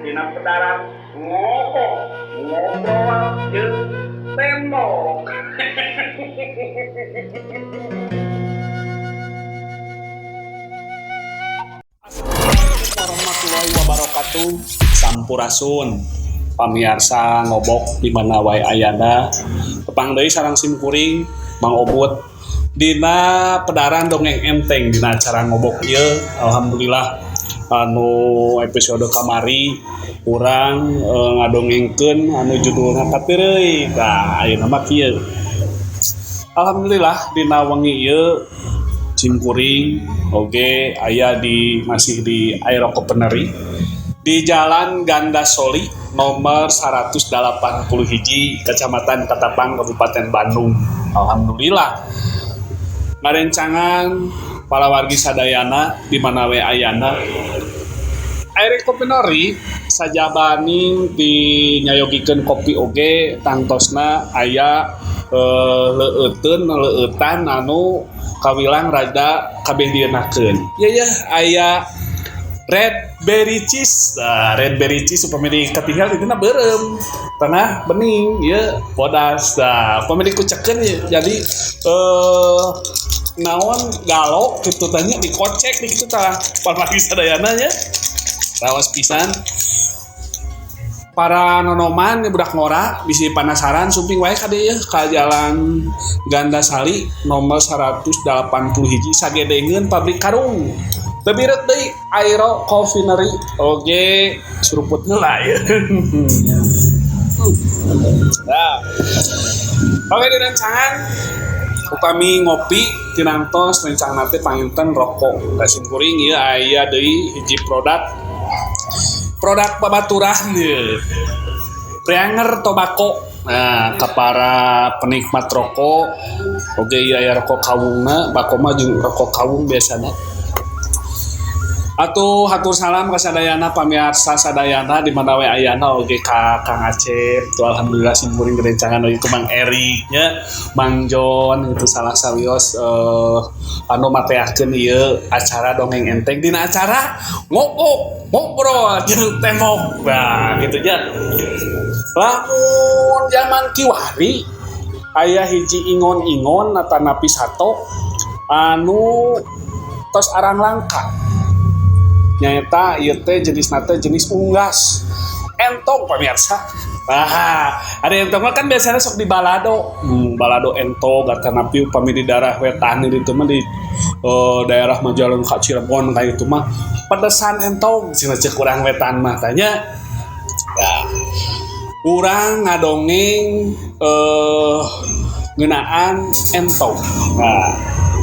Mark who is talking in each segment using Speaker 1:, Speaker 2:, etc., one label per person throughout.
Speaker 1: dina pedaran ngobok ngobrol jeung tembok. Assalamualaikum warahmatullahi wabarakatuh. Sampurasun pamiarsa ngobok di mana wae ayana. Tepang deui sareng sim kuring Mang Obut dina pedaran dongeng enteng dina acara ngobok ieu. Alhamdulillah anu episode kamari urang ngadongengkeun anu judulna Katireuy. Tah ayeuna mah kieu. Alhamdulillah dina wengi ieu sim kuring oge aya di masih di Aero Coffeenery di Jalan Gandasoli nomor 180 hiji, Kecamatan Katapang, Kabupaten Bandung. Alhamdulillah ngarencangan para wargi sadayana di mana we ayana. Aero Coffeenery sajabaning dinyayogikeun kopi oge tangtosna aya leueuteun leueutan anu kawilang rada kabeh dienakeun. Ieu yeuh aya red berry cheese. Nah, red berry cheese upami dikatinggal itu na beureum, tengah bening ieu bodas. Nah, upami dikucekeun jadi naon galok kitu tah nya, dikocek di kitu tah pamari sadayana nya. Raos pisan. Para nonoman budak ngora bisi penasaran sumping wae ka dieu ka Jalan Gandasali nomor 180 hiji sagedengeun pabrik karung. Teu bireut deui Aero Coffeenery oge suruput heula ieu. Nah. Oke di rencangan upami ngopi tinantos rencana teh panginten rokok. Da sim kuring ieu aya deui hiji produk babaturan ieu. Preanger Tobacco. Nah, ka para penikmat rokok oge ieu aya rokok kawungna, bako mah jeung rokok kawung biasana. Atuh hatur salam ka sadayana pamiarsa sadayana di mana we ayana oge ka Kang Acep. Tuh alhamdulillah sim kuring direncangan oge ku Mang Erik nya, Mang Jon itu salah sawios anu mateakeun ieu acara dongeng enteng dina acara ngobok ngobrol jeung tembok. Nah, gitu nya. Lamun zaman kiwari aya hiji ingon-ingon atanapi sato anu tos arang langka. Nyaeta ieu teh jenisna teh jenis unggas. Entog pamirsa. Nah, ada entog mah kan biasanya sok di balado. Balado entog atanapi upami di daerah wetan itu mah di daerah Majalengka Cirebon kayak itu mah pedesan entog cenah ceuk urang wetan mah tanya. Nah, urang ngadongeng ngeunaan entog. Nah,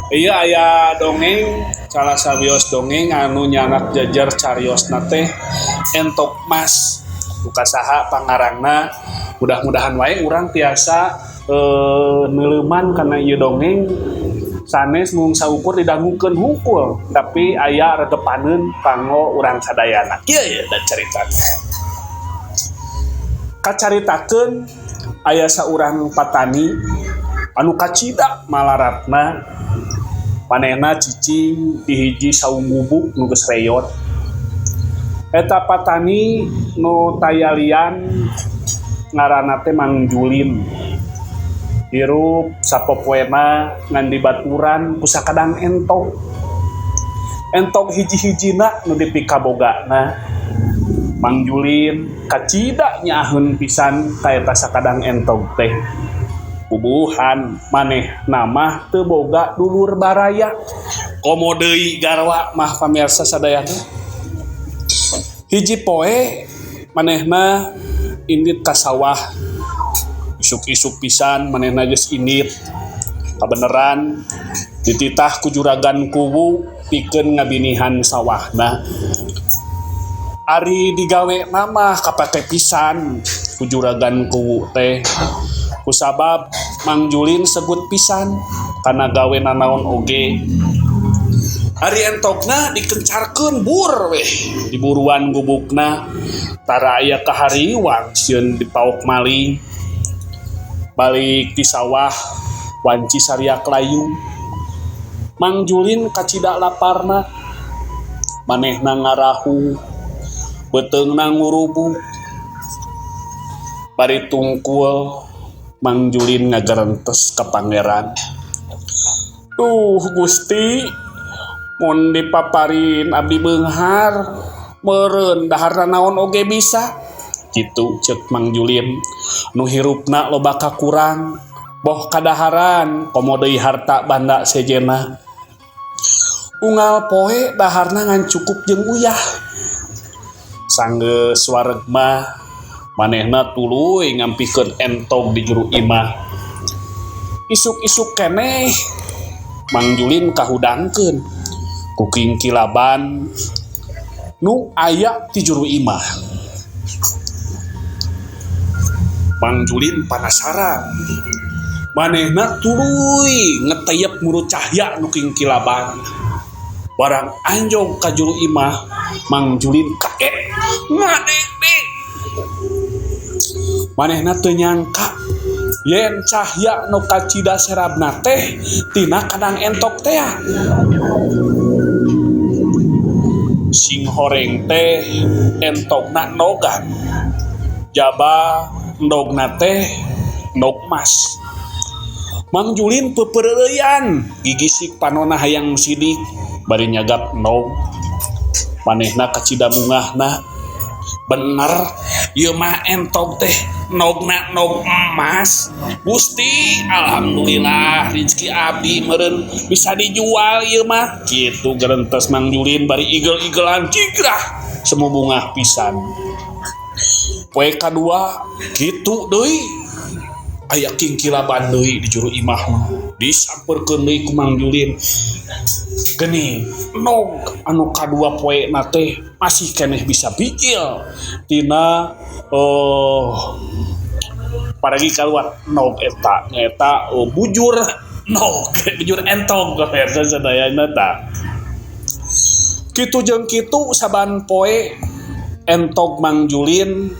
Speaker 1: iya aya dongeng salah sawios dongeng anu nyanak jajar cariosna teh Entog Mas. Buka saha pangarangna, mudah-mudahan wae urang tiasa neuleuman kana ieu dongeng sanes mung saukur didangukeun hungkul tapi aya regepaneun kanggo urang sadayana. Kieu ye da caritana. Kacaritakeun aya saurang patani anu kacida malaratna manehna cicing di hiji saung gubuk nu geus reyot. Eta patani nu tayalian ngaranna teh Mang Julin. Hirup sapopoena ngan dibaturan ku sakadang entog. Entog hiji-hijina nu dipikabogana. Mang Julin kacida nyaaheun pisan ka eta sakadang entog teh. Bubuhan maneh mah teu boga dulur baraya. Komo deui garwa mah pamirsa sadayana. Hiji poe manehna indit ka sawah. Isuk-isuk pisan manehna geus indit. Kabeneran dititah ku juragan kuwu pikeun ngabinihan sawahna. Ari digawe mah kapake pisan ku juragan kuwu teh. Kusabab Mang Julin segut pisan kana gawe nanaon oge. Ari entogna dikencarkeun bur weh diburuan gubukna tara aya kahariwang sieun dipaok maling. Balik ti sawah wanci sariak layung. Mang Julin kacida laparna manehna ngarahu. Beuteungna ngurubuk. Bari tungkul Mang Julin ngagerentes ka pangeran. Duh Gusti, mun dipaparin abdi beunghar, meureun dahar naon oge bisa. Kitu ceuk Mang Julin nu hirupna loba kakurang, boh kadaharan komo deui harta banda sejenna. Unggal poe daharna ngan cukup jeung uyah. Sanggeus wareg mah manehna tuluy ngampikeun entog di juru imah. Isuk-isuk keneh Mang Julin kahudangkeun ku kingkilaban nu aya ti juru imah. Mang Julin panasaran. Manehna tuluy ngeteyep muru cahya nu kingkilaban. Barang anjog ka juru imah, Mang Julin kaget ngadeg-deg. Manehna teu nyangka yen cahya nu kacida serabna teh tina kandang entok teh. Sing horeng teh entokna nogan. Jaba endogna teh endog mas. Mang Julin pepereuyan gigisik panona hayang sidik bari nyagap endog. Manehna kacida bungahna. Bener ieu mah entog teh endogna endog emas. Gusti, alhamdulillah rezeki abdi meureun bisa dijual ieu mah. Kitu gerentes Mang Julin bari igel-igelan cigrah semu bungah pisan. Poe kadua kitu deui aya kingkilaban deui di juru imah mah. Disampeurkeun deui ku Mang Julin. Geuning endog anu kadua poe na teh masih keneh bisa bijil tina paragi kaluar endog eta nyaeta bujur endog bujur entog pemirsa sadayana tah. Kitu jeung kitu saban poe entog Mang Julin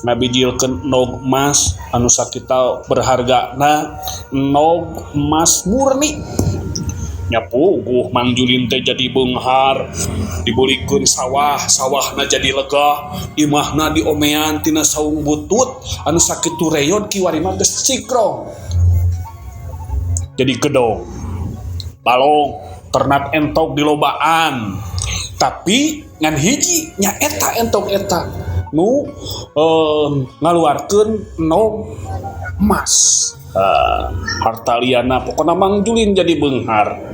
Speaker 1: ngabijilkeun endog emas anu sakita berhargana endog emas murni. Nyapuguh Mang Julin teh jadi beunghar, dibulikeun sawah, sawahna jadi lega, imahna diomean tina saung butut anu sakitu reyod kiwari mah geus cikrong. Jadi gedong. Balong ternak entog di lobaan. Tapi ngan hiji nyaeta entog eta nu ngaluarkeun endog emas. Harta liana pokona Mang Julin jadi beunghar.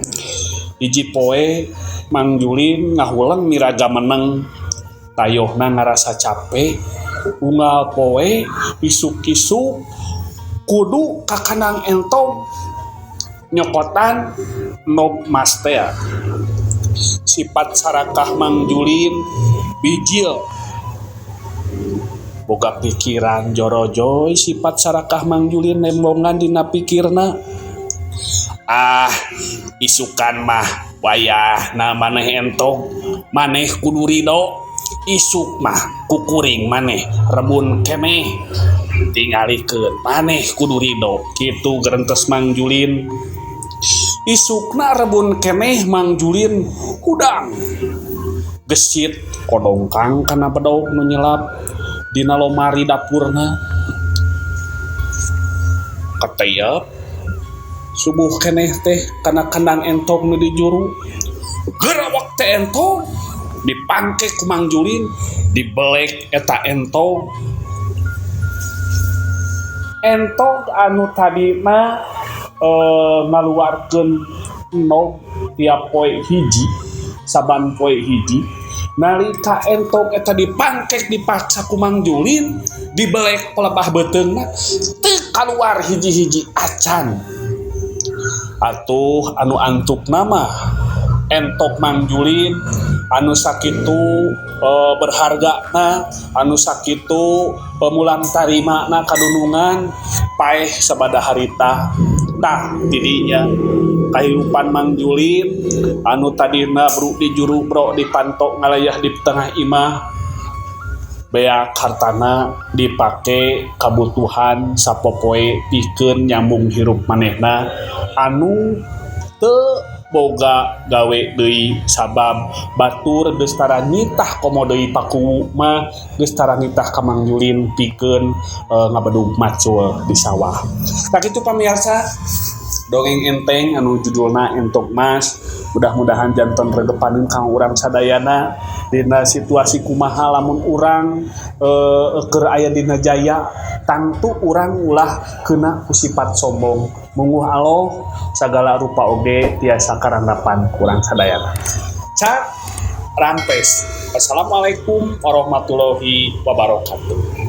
Speaker 1: Hiji poe Mang Julin ngahuleng miraga meneng, tayohna ngarasa capek. Unggal poe isuk-isuk kudu ka kandang entog nyokotan endog mas teh. Sifat sarakah Mang Julin bijil. Boga pikiran jorojoy sifat sarakah Mang Julin nembongan dina pikirna. Ah, isukan mah wayahna maneh entog, maneh kudu ridho. Isuk mah kukuring maneh rebun keneh. Tingalikeun maneh kudu ridho. Kitu gerentes Mang Julin. Isukna rebun keneh Mang Julin hudang. Gesit kodongkang kana bedog nu nyelap dina lomari dapurna. Keteyep subuh keneh teh kana kandang entog nu di juru. Gerawak teh entog dipangke ku Mang Julin, dibelek eta entog. Entog anu tadina ngaluarkeun endog tiap poe hiji, saban poe hiji. Nalika entog eta dipangkek dipaksa ku Mang Julin, dibelek pelebah beuteungna teu kaluar hiji-hiji acan. Atuh anu antukna mah entok Mang Julin anu sakitu berhargana, anu sakitu mulang tarimana kadunungan paeh sabada harita. Tah tidinya kahirupan Mang Julin anu tadina bru di juru bro dipantok ngalayah di tengah imah, beak hartana dipake kabutuhan sapopoe pikeun nyambung hirup manehna anu teu Boga gawe deui sabab batur geus tara nitah komo deui pakuwu mah geus tara nitah ka Mang Julin pikeun ngabedug macul di sawah. Sakitu pamirsa dongeng enteng anu judulna Entok Mas. Mudah-mudahan janten regepaneun kang urang sadayana dina situasi kumaha lamun urang keur aya dina jaya tangtu urang ulah kena ku sifat sombong. Mungguh Allah sagala rupa oge tiasa karandapan kurang sadayana. Cak rampes. Assalamualaikum warahmatullahi wabarakatuh.